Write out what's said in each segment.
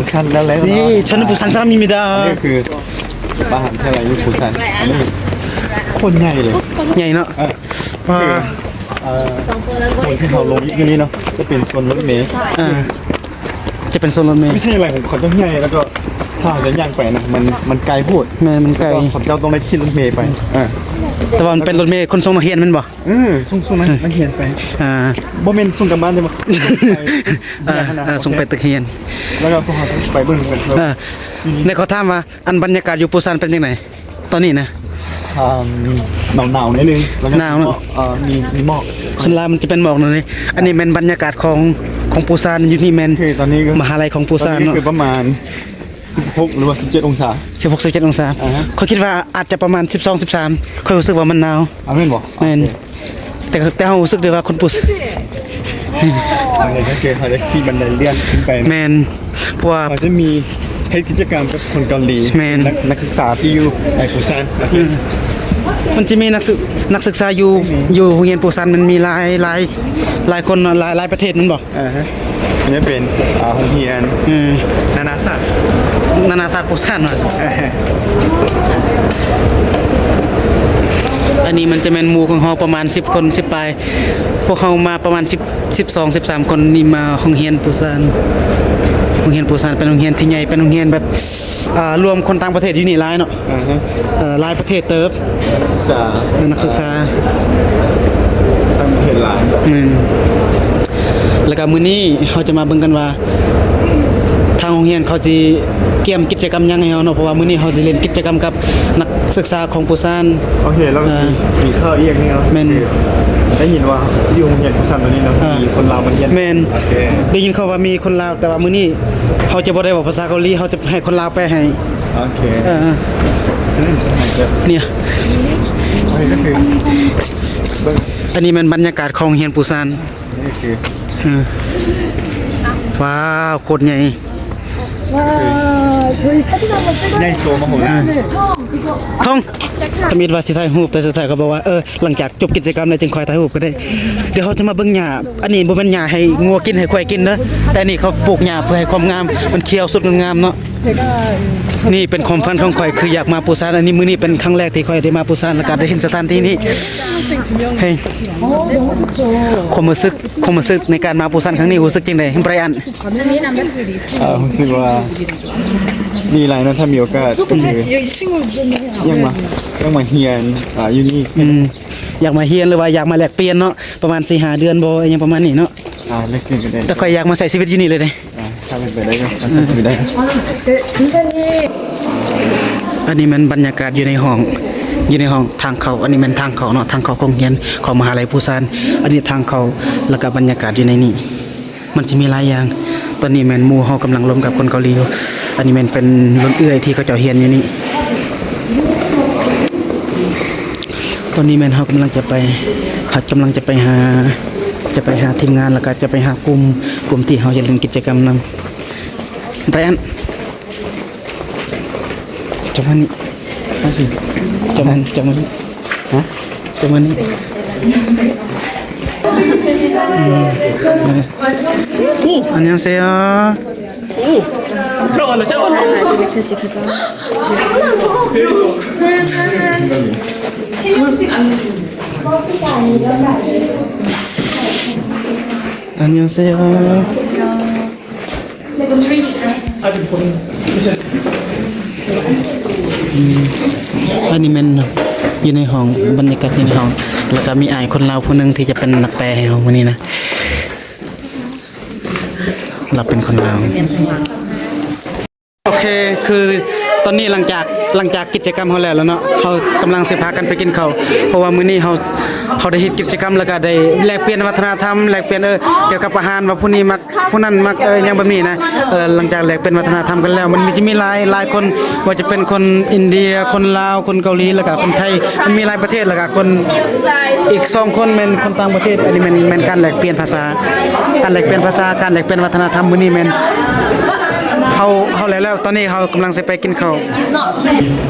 부산 ແລ້ວແຫຼະ ນີ້ 저는 부산 사람입니다. ອັນນີ້ຄືມະຫາວິທະຍາໄລຢູ່ 부산. ອັນນີ້ໂຄດໃຫຍ່ເລີຍ ໃຫຍ່ເນາະ. ເອີ ຄື ເອີ ໂຊນທີ່ເຮົາລົງຢູ່ນີ້ເນາະ ຈະເປັນໂຊນລົດເມ. ອ່າ ຈະເປັນໂຊນລົດເມ. ວິທະຍາໄລຂອງເຂົາເຈົ້າໃຫຍ່ ແລ້ວກໍຖ້າເຮົາຈະຍ່າງໄປນະ ມັນ ມັນໄກໂພດ. ແມ່ນ ມັນໄກ ແລ້ວກໍເຂົາເຈົ້າຕ້ອງໄດ້ຂີ່ລົດເມໄປ. ອ່າ ແຕ່ວ່າມັນເປັນລົດເມຂົນສົ່ງນັກຮຽນແມ່ນບໍ່? ເອີ ສົ່ງ ສົ່ງນັກ ເອີ ນັກຮຽນໄປ. ອ່າ ບໍ່ແມ່ນສົ່ງກັບບ້ານ ແຕ່ວ່າ ອ່າ ສົ່ງໄປຕຶກຮຽນ. ແລ້ວກໍພວກເຮົາຈະໄປເບິ່ງກັນ. ອ່າ ໃນຂໍຖາມວ່າ ອັນບັນຍາກາດຢູ່ປູຊານເປັນຈັ່ງໃດຕອນນີ້ນະ? ອ່າ ໜາວໆ ໜ້ອຍໜຶ່ງ ແລ້ວກໍ ໜາວເນາະ. ເອີ ມີ ມີໝອກ. ສ່ວນຫຼາຍມັນຈະເປັນໝອກເນາະນີ້. ອັນນີ້ແມ່ນບັນຍາກາດຂອງ ຂອງປູຊານ. ຢູ່ນີ້ແມ່ນ ໂອເຄ ຕອນນີ້ກໍ ມະຫາໄລຂອງປູຊານເນາະ. ຕອນນີ້ຄືປະມານ ສິບຫົກ ຫຼືວ່າ ສິບເຈັດ ອົງສາ. ສິບຫົກ ສິບເຈັດ ອົງສາ. ອ່າຮະ ຂ້ອຍຄິດວ່າອາດຈະປະມານ ສິບສອງ ສິບສາມ. ຂ້ອຍຮູ້ສຶກວ່າມັນໜາວ. ອາ ແມ່ນບໍ່? ແມ່ນ. ໂອເຄ ແຕ່ ແຕ່ເຮົາຮູ້ສຶກໄດ້ວ່າຄົນປູຊານ ໂອເຄ ໂອເຄ ເຮົາຈະຂີ່ບັນໄດເລື່ອນຂຶ້ນໄປ. ແມ່ນ. ເພາະວ່າເຂົາຈະມີເຮັດກິດຈະກຳກັບຄົນເກົາຫຼີ. ແມ່ນ. ນັກ ນັກສຶກສາທີ່ຢູ່ໃນປູຊານ. ໂອເຄ ອືມ ມັນຈະມີນັກສຶກ ນັກສຶກສາຢູ່ ຢູ່ໂຮງຮຽນປູຊານ ມັນມີຫຼາຍ ຫຼາຍ ຫຼາຍຄົນເນາະ ຫຼາຍ ຫຼາຍປະເທດແມ່ນບໍ່? ອ່າຮະ ອັນນີ້ເປັນ ອ່າ ໂຮງຮຽນ ອືມ ນານາຊາດ ນານາຊາດປູຊານເນາະ. ອັນນີ້ມັນຈະແມ່ນໝູ່ຂອງເຮົາປະມານສິບຄົນ ສິບປາຍ. ພວກເຮົາມາປະມານສິບ ສິບສອງ ສິບສາມຄົນນີ້ ມາໂຮງຮຽນປູຊານ. ໂຮງຮຽນປູຊານເປັນໂຮງຮຽນທີ່ໃຫຍ່ ເປັນໂຮງຮຽນແບບ ອ່າ ລວມຄົນຕ່າງປະເທດຢູ່ນີ້ຫຼາຍເນາະ. ອ່າຮະ ເອີ ຫຼາຍປະເທດເຕີບ. ນັກສຶກສາ ເອີ ນັກສຶກສາຕ່າງປະເທດຫຼາຍ. ແມ່ນ. ແລ້ວກໍມື້ນີ້ເຮົາຈະມາເບິ່ງກັນວ່າ ທາງໂຮງຮຽນເຂົາຊິກຽມກິດຈະກຳຫຍັງໃຫ້ເຮົາເນາະ ເພາະວ່າມື້ນີ້ເຮົາຊິຫຼິ້ນກິດຈະກຳກັບນັກສຶກສາຂອງປູຊານ. ໂອເຄ ແລ້ວ ເອີ ມີ ມີຂ່າວອີກຢ່າງໜຶ່ງເນາະ. ແມ່ນ. ຄືໄດ້ຍິນວ່າຢູ່ໂຮງຮຽນປູຊານຕົວນີ້ເນາະ ເອີ ມີຄົນລາວມາຮຽນ. ແມ່ນ. ໂອເຄ ໄດ້ຍິນຂ່າວວ່າມີຄົນລາວ ແຕ່ວ່າມື້ນີ້ເຮົາຈະບໍ່ໄດ້ເວົ້າພາສາເກົາຫຼີ ເຮົາຈະໃຫ້ຄົນລາວແປໃຫ້. ໂອເຄ ເອີ ເອີ ນີ້ ໂອເຄ ກໍຄືເບິ່ງ ອັນນີ້ແມ່ນບັນຍາກາດຂອງໂຮງຮຽນປູຊານ. ນີ້ຄື ເອີ ວ້າວ ໂຄດໃຫຍ່. 와, 저희 사진 한번 찍어야 ໃຫຍ່ໂຕມະໂຫລານ. 네. 형, 이거 ທອງ ທຳອິດວ່າຊິຖ່າຍຮູບ ແຕ່ສຸດທ້າຍເຂົາບອກວ່າ ເອີ ຫຼັງຈາກຈົບກິດຈະກຳແລ້ວຈຶ່ງຄ່ອຍຖ່າຍຮູບກໍໄດ້. ດຽວເຮົາຈະມາເບິ່ງຫຍ້າ. ອັນນີ້ບໍ່ແມ່ນຫຍ້າໃຫ້ງົວກິນ ໃຫ້ຄວາຍກິນເດີ ແຕ່ນີ້ເຂົາປູກຫຍ້າເພື່ອໃຫ້ຄວາມງາມ. ມັນຂຽວສົດງາມເນາະ. ນີ້ເປັນຄວາມຝັນຂອງຂ້ອຍ ຄືຢາກມາປູຊານ. ອັນນີ້ ມື້ນີ້ເປັນຄັ້ງແລກທີ່ຂ້ອຍໄດ້ມາປູຊານ ແລ້ວກໍໄດ້ເຫັນສະຖານທີ່ນີ້. ເຮີ້ຍ ຄວາມຮູ້ສຶກ ຄວາມຮູ້ສຶກໃນການມາປູຊານຄັ້ງນີ້ ຮູ້ສຶກຈັ່ງໃດ ໄບຣອັນ? ອ່າ ຮູ້ສຶກວ່າດີຫຼາຍເນາະ ຖ້າມີໂອກາດ ກໍຄືຢາກມາ ຢາກມາຮຽນ ອ່າ ຢູ່ນີ້. ອືມ ຢາກມາຮຽນ ຫຼືວ່າຢາກມາແລກປ່ຽນເນາະ ປະມານສີ່ຫ້າເດືອນບໍ່ ຫຍັງປະມານນີ້ເນາະ. ອ່າ ແລກປ່ຽນກໍໄດ້ ແຕ່ຂ້ອຍຢາກມາໃຊ້ຊີວິດຢູ່ນີ້ເລີຍເດ້. ອ່າ ຖ້າເປັນໄປໄດ້ກໍມາໃຊ້ຊີວິດໄດ້. ອັນນີ້ແມ່ນບັນຍາກາດຢູ່ໃນຫ້ອງ ຢູ່ໃນຫ້ອງທາງເຂົ້າ. ອັນນີ້ແມ່ນທາງເຂົ້າເນາະ ທາງເຂົ້າໂຮງຮຽນຂອງມະຫາໄລປູຊານ. ອັນນີ້ທາງເຂົ້າ ແລ້ວກໍບັນຍາກາດຢູ່ໃນນີ້ ມັນຊິມີຫຼາຍຢ່າງ. ຕອນນີ້ແມ່ນໝູ່ເຮົາກຳລັງລົມກັບຄົນເກົາຫຼີຢູ່. ອັນນີ້ແມ່ນເປັນລຸ້ນເອື້ອຍທີ່ເຂົາເຈົ້າຮຽນຢູ່ນີ້. ຕອນນີ້ແມ່ນເຮົາກຳລັງຈະໄປ ເຮົາກຳລັງຈະໄປຫາ ຈະໄປຫາທີມງານ ແລ້ວກໍຈະໄປຫາກຸ່ມ ກຸ່ມທີ່ເຮົາຈະຫຼິ້ນກິດຈະກຳນຳ. ໄບຣອັນ ເຈົ້າມານີ້ ມາຊິ ເຈົ້າມາ ເຈົ້າມານີ້ ຮະ ເຈົ້າມານີ້. 오! 안녕하세요. 오! 들어간다, 들어간다. 안녕하세요. ອັນນີ້ແມ່ນຢູ່ໃນຫ້ອງ ບັນຍາກາດຢູ່ໃນຫ້ອງ ແລ້ວກໍມີອ້າຍຄົນລາວຜູ້ໜຶ່ງທີ່ຈະເປັນນັກແປໃຫ້ເຮົາມື້ນີ້ນະ. ລາວເປັນຄົນລາວ. ໂອເຄ ຄືຕອນນີ້ຫຼັງຈາກ ຫຼັງຈາກກິດຈະກຳເຮົາແລ້ວແລ້ວເນາະ ເຮົາກຳລັງຊິພາກັນໄປກິນເຂົ້າ ເພາະວ່າມື້ນີ້ເຮົາ ເຮົາໄດ້ເຮັດກິດຈະກຳ ແລ້ວກໍໄດ້ແລກປ່ຽນວັດທະນະທຳ ແລກປ່ຽນ ເອີ ກ່ຽວກັບອາຫານ ວ່າຜູ້ນີ້ມັກ ຜູ້ນັ້ນມັກ ເອີ ຫຍັງແບບນີ້ນະ. ເອີ ຫຼັງຈາກແລກປ່ຽນວັດທະນະທຳກັນແລ້ວ ມັນມີ ຈະມີຫຼາຍ ຫຼາຍຄົນ ບໍ່ວ່າຈະເປັນຄົນອິນເດຍ ຄົນລາວ ຄົນເກົາຫຼີ ແລ້ວກໍຄົນໄທ ມັນມີຫຼາຍປະເທດ ແລ້ວກໍຄົນ ອີກສອງຄົນແມ່ນຄົນຕ່າງປະເທດ. ອັນນີ້ແມ່ນ ແມ່ນການແລກປ່ຽນພາສາ ການແລກປ່ຽນພາສາ ການແລກປ່ຽນວັດທະນະທຳມື້ນີ້ແມ່ນ ເຮົາ ເຮົາແລ້ວ ແລ້ວ ຕອນນີ້ເຮົາກຳລັງຊິໄປກິນເຂົ້າ.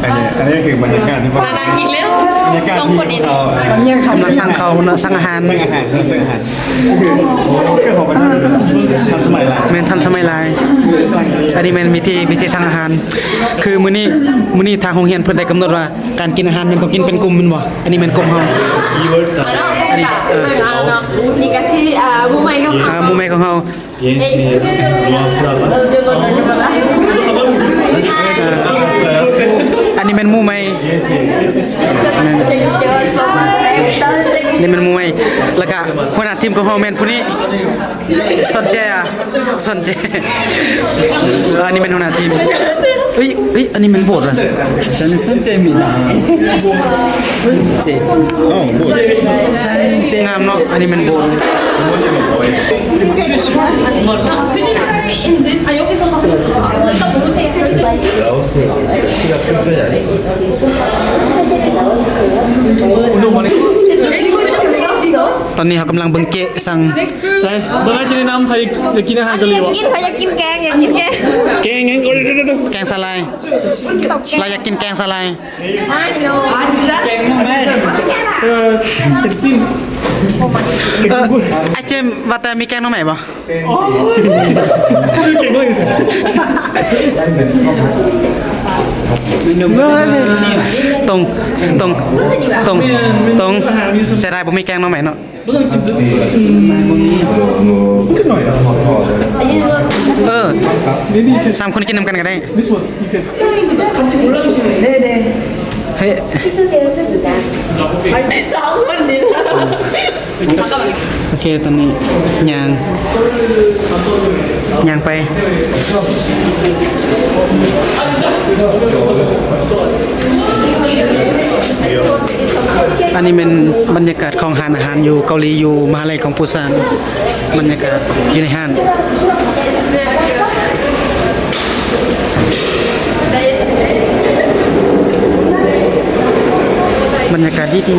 ອັນນີ້ ອັນນີ້ຄືບັນຍາກາດທີ່ວ່າ ນານໆ ອີກແລ້ວ ບັນຍາກາດ ສອງຄົນນີ້ ທີ່ ເອີ ກຳລັງສັ່ງເຂົ້າເນາະ ສັ່ງອາຫານ ສັ່ງອາຫານ ສັ່ງອາຫານ ຄື ຄືຂອງປະເທດທັນສະໄໝຫຼາຍ ແມ່ນທັນສະໄໝຫຼາຍ. ອັນນີ້ແມ່ນວິທີ ວິທີສັ່ງອາຫານ ຄືມື້ນີ້ ມື້ນີ້ທາງໂຮງຮຽນເພິ່ນໄດ້ກຳນົດວ່າ ການກິນອາຫານແມ່ນຕ້ອງກິນເປັນກຸ່ມແມ່ນບໍ່? ອັນນີ້ແມ່ນກຸ່ມເຮົາ ອັນນີ້ ເອີ ນີ້ກະທີ່ ອ່າ ໝູ່ໃໝ່ຂອງເຮົາ ອ່າ ໝູ່ໃໝ່ຂອງເຮົາ. ອັນນີ້ແມ່ນໝູ່ໃໝ່ ແມ່ນ ນີ້ແມ່ນໝູ່ໃໝ່ ແລ້ວກະຫົວໜ້າທີມຂອງເຮົາແມ່ນຜູ້ນີ້ ຊອນແຈ ຊອນແຈ ເອີ ອັນນີ້ແມ່ນຫົວໜ້າທີມ. ເອີຍ ເອີຍ ອັນນີ້ແມ່ນໂບດຫວາ? 저는 선재입니다. 선재. 어, 뭐. 선재. ງາມເນາະ ອັນນີ້ແມ່ນໂບດ. ຕອນນີ້ເຮົາກຳລັງເບິ່ງເຈ້ສັ່ງ ໃຊ່ ເບິ່ງໃຫ້ຊິແນະນຳ ໃຜຢາກກິນອາຫານເກົາຫຼີບໍ່? ຢາກກິນ ຂ້ອຍຢາກກິນແກງ ຢາກກິນແກງ ແກງຫຍັງ? ໂອ້ຍ ດຽວໆໆ ແກງສາຫຼ່າຍ ລາວຢາກກິນແກງສາຫຼ່າຍ. ເອີ ເປັນຊິ້ນ ເອີ ເປັນກຸ້ງ. ອ້າຍເຈມ ວ່າແຕ່ມີແກງໜໍ່ໄມ້ບໍ່? ເກັ່ງເລີຍ ຕົງ ຕົງ ຕົງ ຕົງ ເສຍດາຍບໍ່ມີແກງໜໍ່ໄມ້ເນາະ. ເອີ ສາມຄົນກິນນຳກັນກະໄດ້. ເຮີ້ຍ ສອງຄົນນີ້ ໂອເຄ ຕອນນີ້ຍ່າງ ຍ່າງໄປ. ອັນນີ້ແມ່ນບັນຍາກາດຂອງຮ້ານອາຫານຢູ່ເກົາຫຼີ ຢູ່ມະຫາໄລຂອງປູຊານ. ບັນຍາກາດຢູ່ໃນຮ້ານ ບັນຍາກາດດີໆ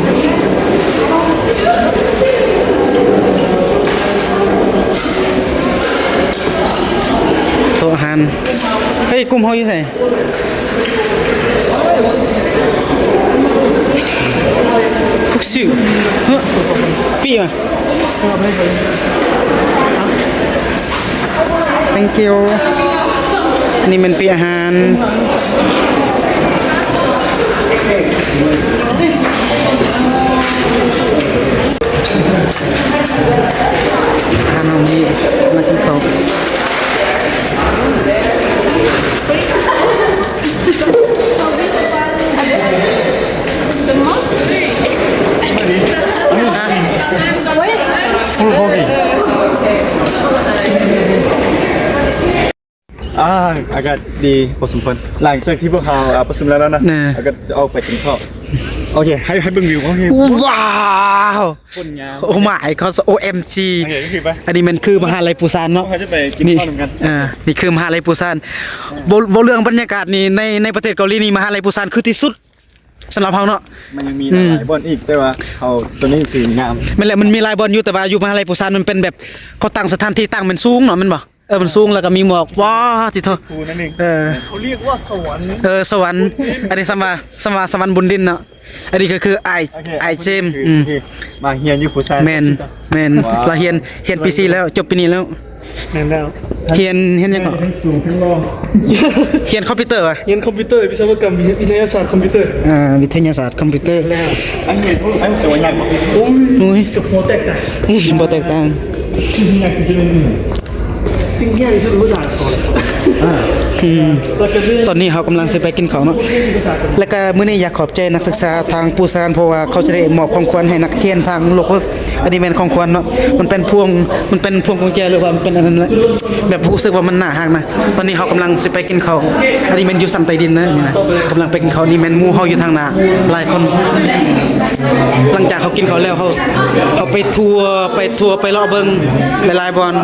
ໂຕະອາຫານ. ເຮີ້ຍ ກຸ່ມເຮົາຢູ່ໃສ? ພວກຊື່ ເຮີ້ຍ ປີມາ. Thank you. ອັນນີ້ແມ່ນປີ້ອາຫານ ທາງເຮົາມີນັກກິນເຂົ້າ. ອາ ອາກາດດີພໍສົມຄວນ ຫຼັງຈາກທີ່ພວກເຮົາ ອາ ປະຊຸມແລ້ວນະ ແມ່ນ ອາກາດຈະອອກໄປກິນເຂົ້າ. ໂອເຄ ໃຫ້ ໃຫ້ເບິ່ງວິວ ໂອເຄ ວ້າວ ຄົນງາມ ໂອ້ມາຍ ໂອເອັມຈີ ໂອເຄ ໂອເຄ ໄປ. ອັນນີ້ແມ່ນຄືມະຫາໄລປູຊານເນາະ ເຮົາຈະໄປກິນເຂົ້ານຳກັນ. ນີ້ ອ່າ ນີ້ຄືມະຫາໄລປູຊານ. ເວົ້າ ເວົ້າເລື່ອງບັນຍາກາດນີ້ ໃນ ໃນປະເທດເກົາຫຼີນີ້ ມະຫາໄລປູຊານຄືທີ່ສຸດ ສຳລັບເຮົາເນາະ. ມັນຍັງມີ ອືມ ຫຼາຍໆບ່ອນອີກ ແຕ່ວ່າເຮົາ ໂຕນີ້ຄືງາມ. ແມ່ນແຫຼະ ມັນມີຫຼາຍບ່ອນຢູ່ ແຕ່ວ່າຢູ່ມະຫາໄລປູຊານມັນເປັນແບບ ເຂົາຕັ້ງສະຖານທີ່ຕັ້ງແມ່ນສູງເນາະ ແມ່ນບໍ່? ເອີ ມັນສູງ ແລ້ວກໍມີໝອກ ວ້າ ຕິໂທ ພູນັ້ນເອງ ເອີ ເຂົາຮຽກວ່າສະຫວັນ ເອີ ສະຫວັນ. ອັນນີ້ສຳວ່າ ສຳວ່າສະຫວັນບົນດິນເນາະ. ອັນນີ້ກໍຄືອ້າຍ ໂອເຄ ອ້າຍເຈມ ອືມ ມາຮຽນຢູ່ພູຊານ ແມ່ນ ແມ່ນ ວ້າວ ລາວຮຽນ ຮຽນປີສີ່ແລ້ວ ຈົບປີນີ້ແລ້ວ. ແມ່ນແລ້ວ ຮຽນ ຮຽນຫຍັງເກາະ? ທັງສູງທັງຫຼໍ່ ຮຽນຄອມພິວເຕີຫວາ? ຮຽນຄອມພິວເຕີ ວິສະວະກຳ ວິທະຍາສາດຄອມພິວເຕີ. ອ່າ ວິທະຍາສາດຄອມພິວເຕີ. ແລ້ວ ອັນນີ້ ອັນນີ້ຕົວຢ່າງ ໂອ້ຍ ກະບໍ່ແຕກຕ່າງ ບໍ່ແຕກຕ່າງ. ສິ່ງທີ່ຍາກທີ່ສຸດຄືພາສາ. ອ່າ ອືມ ຕອນນີ້ເຮົາກຳລັງຊິໄປກິນເຂົ້າເນາະ ແລ້ວກະມື້ນີ້ຢາກຂອບໃຈນັກສຶກສາທາງປູຊານ ເພາະວ່າເຂົາຈະໄດ້ມອບຂອງຂວັນໃຫ້ນັກຮຽນທາງໂລກ. ອັນນີ້ແມ່ນຂອງຂວັນເນາະ ມັນເປັນພວງ ມັນເປັນພວງກຸນແຈ ຫຼືວ່າມັນເປັນອັນນັ້ນແຫຼະ ແບບຮູ້ສຶກວ່າມັນໜ້າຮັກນະ. ຕອນນີ້ເຮົາກຳລັງຊິໄປກິນເຂົ້າ ອັນນີ້ແມ່ນຢູ່ຊັ້ນໃຕ້ດິນເດີ ນີ້ນະ ກຳລັງໄປກິນເຂົ້າ. ນີ້ແມ່ນໝູ່ເຮົາຢູ່ທາງໜ້າຫຼາຍຄົນ. ຫຼັງຈາກເຮົາກິນເຂົ້າແລ້ວ ເຮົາ ເຮົາໄປທົວ ໄປທົວ ໄປເລາະເບິ່ງຫຼາຍໆບ່ອນ.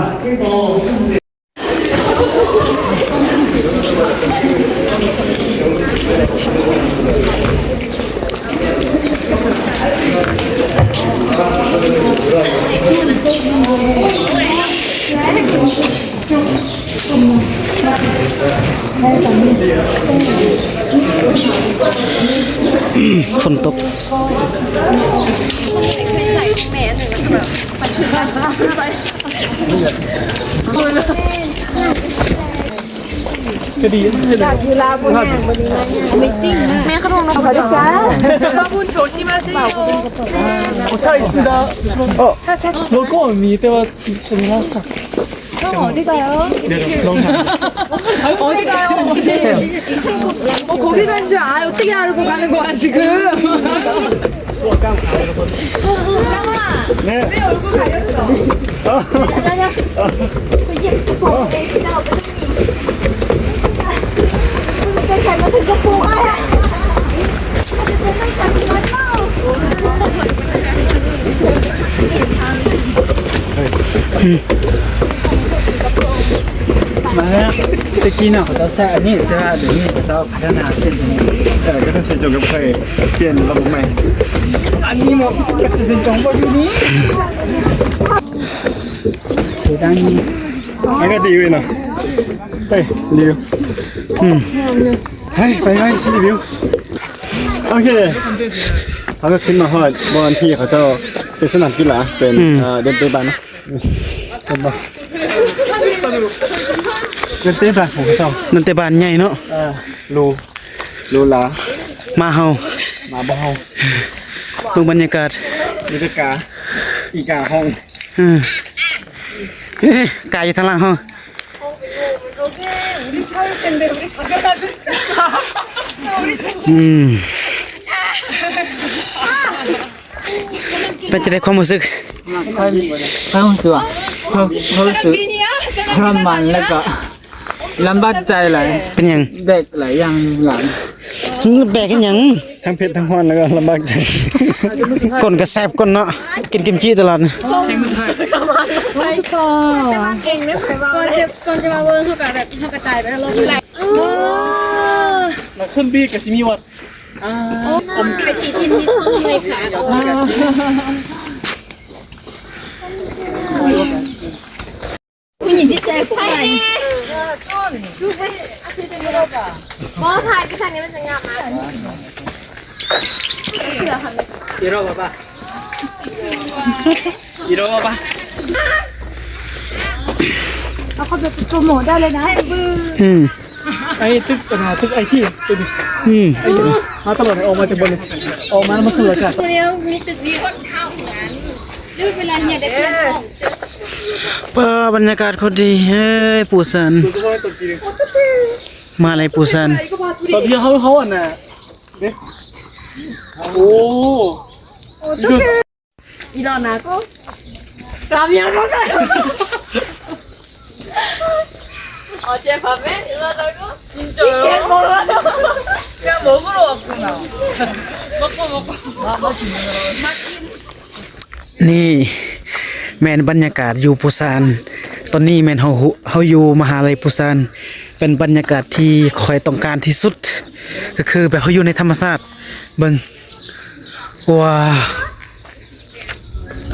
ຝົນຕົກ. ກະດີ ຢາກຢູ່ລາວບໍ່ແຫ້ງ ບໍ່ດີມາຫຍັງ Amazing ແມ່ຂະໜົມນະຄະ お茶いつだ。あ、向こうにいては、それはさ。 어디 가요? 어디 가요? 어디? 어, 거기 간 줄, 아, 어떻게 알고 가는 거야, 지금? 네. 왜 얼굴 가렸어? 아. 아. 아. 어. 잘 만든 거 보아야. ມາແລ້ວ ແຕ່ກີ້ເນາະ ເຂົາເຈົ້າໃຊ້ອັນນີ້ ແຕ່ວ່າດຽວນີ້ເຂົາເຈົ້າພັດທະນາເປັນ ເອີ ກະສິກຳເສດເຈົ້າກໍເຄີຍປ່ຽນລະບົບໃໝ່ ອັນນີ້ເນາະ ກະສິກຳເສດເຈົ້າກໍຢູ່ນີ້ ຄືດັ່ງນີ້ ອາກາດດີເວີຍເນາະ ໄປ ຣີວິວ ອືມ ໄປ ໄປ ໄປ ຊິຣີວິວ ໂອເຄ ເຮົາກໍຂຶ້ນມາຮອດບ່ອນທີ່ເຂົາເຈົ້າເປັນສະໜາມກິລາ ເປັນ ອືມ ເອີ ເດັນເຕະບານ ເຫັນບໍ່? ເປັນເຕະບານຂອງເຂົາເຈົ້າ ເປັນເຕະບານໃຫຍ່ເນາະ ເອີ ຫຼູ ຫຼູຫຼາ ມາເຮົາ ມາບໍ່ເຮົາ ເບິ່ງບັນຍາກາດ ມີແຕ່ກາ ອີກາຮ້ອງ ເອີ ເອີ ກາຢູ່ທາງຫຼັງເຮົາ ອືມ ເປັນຈັ່ງໃດຄວາມຮູ້ສຶກ? ຂ້ອຍ ຂ້ອຍຮູ້ສຶກວ່າ ຂ້ອຍ ຂ້ອຍຮູ້ສຶກທໍລະມານ ແລ້ວກໍລຳບາກໃຈຫຼາຍ. ເປັນຫຍັງ? ແບກຫຼາຍຢ່າງຢູ່ຫຼັງ. ແບກເຮັດຫຍັງ? ທັງເຜັດທັງຮ້ອນ ແລ້ວກໍລຳບາກໃຈ. ກົ້ນກໍແສບກົ້ນເນາະ ກິນກິມຈິຕະຫຼອດ. ກ່ອນຈະ ກ່ອນຈະມາເບິ່ງ ເຮົາກໍແບບ ເຮົາກະຈ່າຍໄປແລ້ວ ລອບນີ້. ແລ້ວຂຶ້ນບີດກໍຊິມີວັດ ອ່າ ໂອ້ ໄປຈີນນິດໜຶ່ງເລີຍຄ່ະ. ຜູ້ຍິງທີ່ແຈກໄປ ບໍ່ ຖ່າຍທີ່ທາງນີ້ມັນຈະງາມມາກ. ອີໂຣບາ ອີໂຣບາ ເອົາເຂົ້າໄປໂປຣໂມດໄດ້ເລີຍນະ. ອືມ. ໄອ້ຕຶກ ອັນນ່າ ຕຶກໄອທີ ຕຶກນີ້ ອືມ ໄອ້ມາຕະຫຼອດ ອອກມາຈາກບ່ອນນີ້ ອອກມາແລ້ວມາສູດອາກາດ. ມີຕຶກນີ້ ເວລາເຮຍໄດ້ ປ້າ ບັນຍາກາດໂຄດດີເຮີ້ຍ ປູຊານ ມະຫາໄລປູຊານ. ແບບເຮົາ ເຮົາອັນນ່າ ເດ້ ໂອ້ 이러나고? 라면 먹어요. 어젯밤에 이러나고? 진짜? 치킨 먹어요. 그냥 먹으러 왔구나. 먹고, 먹고. 아, 맛있네. ນີ້ແມ່ນບັນຍາກາດຢູ່ປູຊານ. ຕອນນີ້ແມ່ນເຮົາ ເຮົາຢູ່ມະຫາໄລປູຊານ. ເປັນບັນຍາກາດທີ່ຂ້ອຍຕ້ອງການທີ່ສຸດ ກໍຄືແບບເຮົາຢູ່ໃນທຳມະຊາດ. ເບິ່ງ ວ້າວ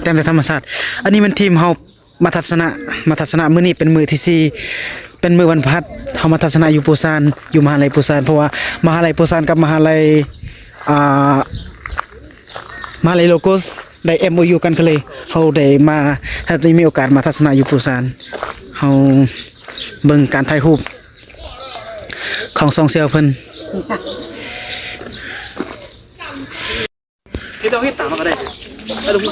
ເຕັມແຕ່ທຳມະຊາດ. ອັນນີ້ແມ່ນທີມເຮົາມາທັດສະນະ ມາທັດສະນະມື້ນີ້ເປັນມື້ທີສີ່ ເປັນມື້ວັນພະຫັດ ເຮົາມາທັດສະນະຢູ່ປູຊານ ຢູ່ມະຫາໄລປູຊານ ເພາະວ່າມະຫາໄລປູຊານກັບມະຫາໄລ ອ່າ ມະຫາໄລໂລໂກສ ໄດ້ເອັມໂອຢູກັນ ກໍເລີຍເຮົາໄດ້ມາ ໄດ້ມີໂອກາດມາທັດສະນະຢູ່ປູຊານ. ເຮົາເບິ່ງການຖ່າຍຮູບຂອງສອງສ່ຽວເພິ່ນ. ເຮັດເອົາເຮັດຕາມເຮົາກໍໄດ້ ແລ້ວເຮົາກໍ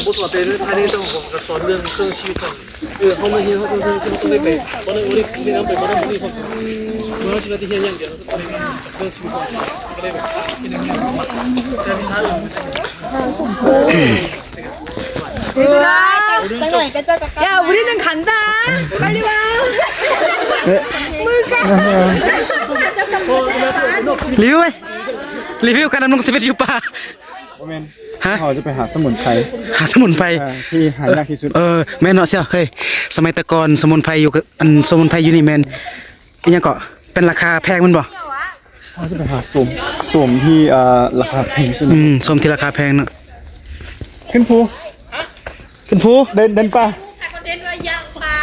ບໍ່ສອນ ແຕ່ພາຍໃນເຈົ້າຂອງກໍສອນເລື່ອງ ເລື່ອງຊີວິດເຂົາ. ເອີ ເຮົາມາຮຽນ ເຮົາຕ້ອງ ເຮົາຕ້ອງໄດ້ໄປ ບໍ່ໄດ້ ບໍ່ໄດ້ ໄດ້ນຳໄປ ບໍ່ໄດ້ ບໍ່ໄດ້ ເຮົາຊິໄປຮຽນຢ່າງດຽວ ເລື່ອງຊີວິດເຂົາ ກໍໄດ້ແບບ ເຮັດຫຍັງ ແຕ່ວິຊາອື່ນ 얘들아, 야, 우리는 간다. 빨리 와. ເອີ ມື້ກ່ອນ ຣີວິວໄວ້ ຣີວິວການດຳລົງຊີວິດຢູ່ປ່າ. ບໍ່ແມ່ນ ຮະ? ເຮົາຈະໄປຫາສະໝຸນໄພ ຫາສະໝຸນໄພ ເອີ ທີ່ຫາຍາກທີ່ສຸດ. ເອີ ແມ່ນເນາະ ສ່ຽວເຮີ້ຍ. ສະໄໝແຕ່ກ່ອນສະໝຸນໄພຢູ່ ອັນສະໝຸນໄພຢູ່ນີ້ແມ່ນ ອີ່ຫຍັງເກາະ ເປັນລາຄາແພງແມ່ນບໍ່? ເຮົາຈະໄປຫາໂສມ ໂສມທີ່ ເອີ ລາຄາແພງທີ່ສຸດ. ອືມ ໂສມທີ່ລາຄາແພງເນາະ. ຂຶ້ນພູ ຂຶ້ນພູ ເດີນ ເດີນປ່າ. ຖ່າຍຄອນເທັນວ່າຍ່າງປ່າ.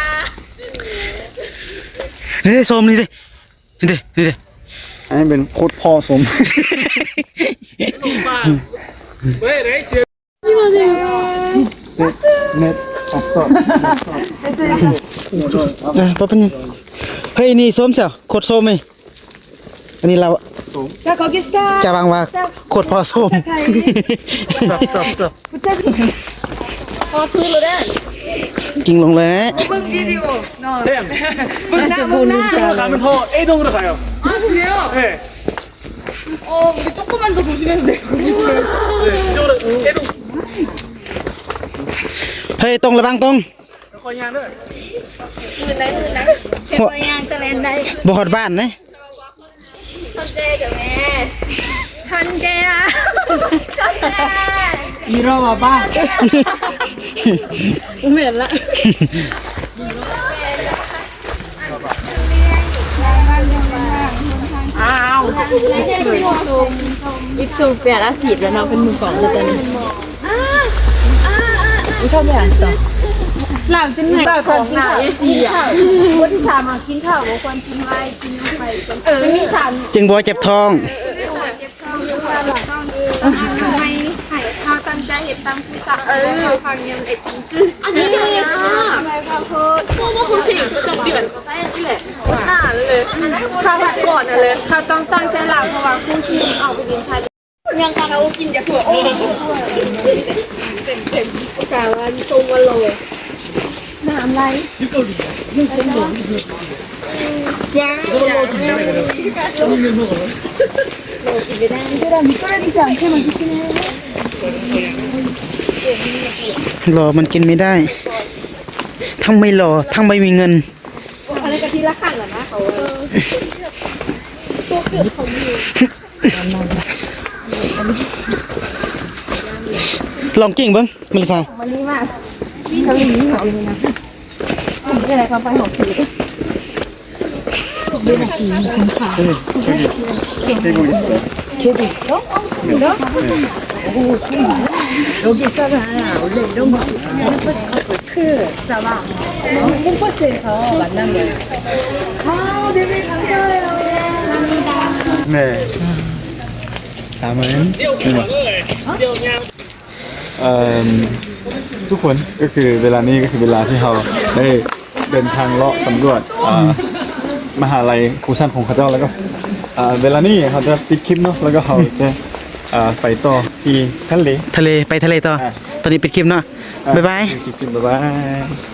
ນີ້ເດ້ ສົ້ມນີ້ເດ້ ນີ້ເດ້ ນີ້ເດ້ ອັນນີ້ເປັນໂຄດພໍ່ສົ້ມ. ເອີ ບໍ່ເປັນຫຍັງ. ເຮີ້ຍ ນີ້ສົ້ມຊະ ໂຄດສົ້ມນີ້. ອັນນີ້ລາວ ຈາກປາກກາ ຈາກປາກວ່າ ໂຄດພໍ່ສົ້ມ. ພອດພື້ນແລ້ວເດີ ກິ້ງລົງເລີຍ. ເບິ່ງວິດີໂອເນາະ ແຊມ ເບິ່ງໜ້າ ເບິ່ງໜ້າ. ເຮີ້ຍ ຕົງ ລະວັງຕົງ. ຄ່ອຍຍ່າງເດີ ໝື່ນໄດ້ ໝື່ນໄດ້ ຄ່ອຍຍ່າງຕະແລນໄດ້ ບໍ່ຮອດບ້ານເດ້. ສອນແຈເດີແມ່ ສອນແຈ ສອນແຈ ອີໂຣບາ ແມ່ນລະ. ອ້າວ ອິບຊຸປ່ຽນອາຊີບແລ້ວເນາະ ເປັນມືກອງແລ້ວຕອນນີ້. ລາວຈະເມື່ອຍຂອງໜ້າເອຊີອ່ະ ຄົນທີ່ສາມາດກິນເຂົ້າບໍ່ຄວນກິນໄວ ກິນໄວ ເອີ ມັນມີສາມ ຈຶ່ງບໍ່ເຈັບທ້ອງ. ເຮົາຕັ້ງໃຈເຮັດຕາມຜູ້ສັ່ງ ເອີ ເຮົາຟັງຍາມໄອ້ຈິງກຶ ອັນນີ້ ຂອບໃຈ ຂອບໂທດ ເພາະວ່າຄືຊິຈົບເດືອນ ເຂົາໃຊ້ອັນນີ້ແຫຼະ ໜ້າເລີຍ ຂ້າວພັກກ່ອນຫັ້ນເລີຍ ຂ້າວຕ້ອງຕັ້ງໃຈຫຼາຍ ເພາະວ່າຄູຊິອອກໄປບິນໄທ ຍັງຄາຣາໂອເກະ ຢາກສວຍ ໂອ້ ເຕັມໆ ອຸດສ່າວ່າຊົມວ່າຫຼໍ່ ນ້ຳໄຫຼ ວ້າວ ຫຼໍ່ມັນກິນໄມ່ໄດ້ ທັງໄມ່ຫຼໍ່ ທັງໄມ່ມີເງິນ. ອັນນີ້ກະທີລະຂັ້ນແລ້ວນະ ເຂົາວ່າ ຕົວເກືອບເຂົາມີ ລອງກິ້ງເບິ່ງ ມາລິສາ ມາລີມາ ມີເກົາຫຼີເຂົາຢູ່ນະ ເປັນໄງ ຄວາມໄປຂອງເຂົາ. 네. 다음은 ເອີ່ມ ທຸກຄົນ ກໍຄືເວລານີ້ກໍຄືເວລາທີ່ເຮົາໄດ້ເດີນທາງເລາະສຳຫຼວດ ອາ ມະຫາໄລຄູຊັ້ນຂອງເຂົາເຈົ້າ ແລ້ວກໍ ອາ ເວລານີ້ເຮົາຈະປິດຄລິບເນາະ ແລ້ວກໍເຮົາຈະ ອາ ໄປຕໍ່ທີ່ທະເລ ທະເລ ໄປທະເລຕໍ່ ອາ ຕອນນີ້ປິດຄລິບເນາະ ອາ ບາຍບາຍ ປິດຄລິບ ບາຍບາຍ.